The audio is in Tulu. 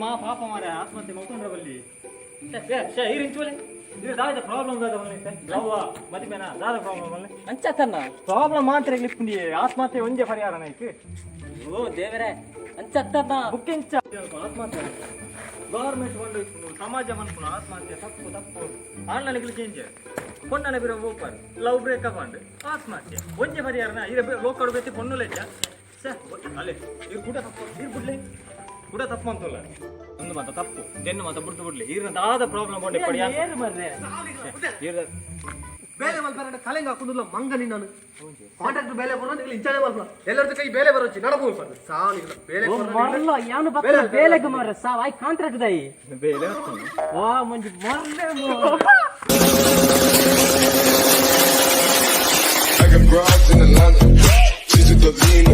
ಮಾ ಪಾಪ ಮಾರೆ, ಆತ್ಮಹತ್ಯೆ ಮಲ್ಕೊಂಡ್ರೆ ಬಲ್ಲಿ. ಛೆ, ಛೆ, ಈರ್ ಇಂಚೋಲೆ. ಇದು ದಾದ ಪ್ರಾಬ್ಲಮ್? ದಾದ ಮಲ್ಲೆ? ಲವ್ವ, ಮದಿಮೆನಾ? ದಾದ ಪ್ರಾಬ್ಲಮ್ ಮಲ್ಲೆ? ಅಂಚತನ್ನ. ಪ್ರಾಬ್ಲಮ್ ಮಾತ್ರ ಇಪ್ಪುಂಡಿ, ಆತ್ಮಹತ್ಯೆ ಒಂಜೆ ಪರಿಹಾರ ನೈಕ್? ಓ ದೇವರೇ, ಅಂಚತ್ತನ್ನ. ಬುಕ್ಕಿಂಚ ಆತ್ಮಹತ್ಯೆ ಗವರ್ಮೆಂಟ್ ಬಂದು ಇಪ್ಪುಂಡು, ಸಮಾಜ ಮನ್ಪುನು ಆತ್ಮಹತ್ಯೆ ತಪ್ಪು ತಪ್ಪು. ಆನ್ಲೈನ್ ಚೇಂಜ್ ಪೊಣ್ಣನ ಬಿರ ಓಪನ್ ಲವ್ ಬ್ರೇಕಪ್ ಅಂಡ್ ಆತ್ಮಹತ್ಯೆ ಒಂಜೆ ಪರಿಹಾರನ? ಇರ ಲೋಕಡು ಬೆತ್ತಿ ಪೊಣ್ಣು ಲೆಜ್ಜ. ಛೆ, ಅಲೆ ಇರ್ ಕೂಡ ತಪ್ಪು, ಇರ್ ಬುಡ್ಲೆ ಕೂಡ ತಪ್ಪು ಅಂತಲ್ಲ. ಒಂದು ಮಾತ ತಪ್ಪು ಜೆನ್ನು ಮಾತ ಬುಡ್ದು ಬುಡ್ಲೆ. ಈರ್ನ ದಾದ ಪ್ರಾಬ್ಲಮ್ ಕೊಂಡೆ ಪಡಿ. ಏರು ಮರ್ರೆ? ಈರ್ದ ಬೇಲೆ ಮಲ್ಪರ ಕಲೆಂಗ್ ಹಾಕುದಿಲ್ಲ ಮಂಗನಿ ನಾನು. ಕಾಂಟ್ರಾಕ್ಟ್ ಬೇಲೆ ಕೊಡೋ ನಿಂಗೆ ಇಂಚಾನೆ ಮಲ್ಪಲ. ಎಲ್ಲರದ್ದು ಕೈ ಬೇಲೆ ಬರೋಚಿ ನಡಬಹುದು ಸಾಲಿಲ್ಲ ಬೇಲೆ. ಓ ಮರ್ಲ, ಯಾನು ಬತ್ತ ಬೇಲೆಗ್ ಮರ್ರೆ ಸಾವ್ ಆಯ್ ಕಾಂಟ್ರಾಕ್ಟ್ ದೈ. ಬೇಲೆ. ವಾ ಮಂಜಿ ಮರ್ಲೆ. I got broads in Atlanta. She's a Latina.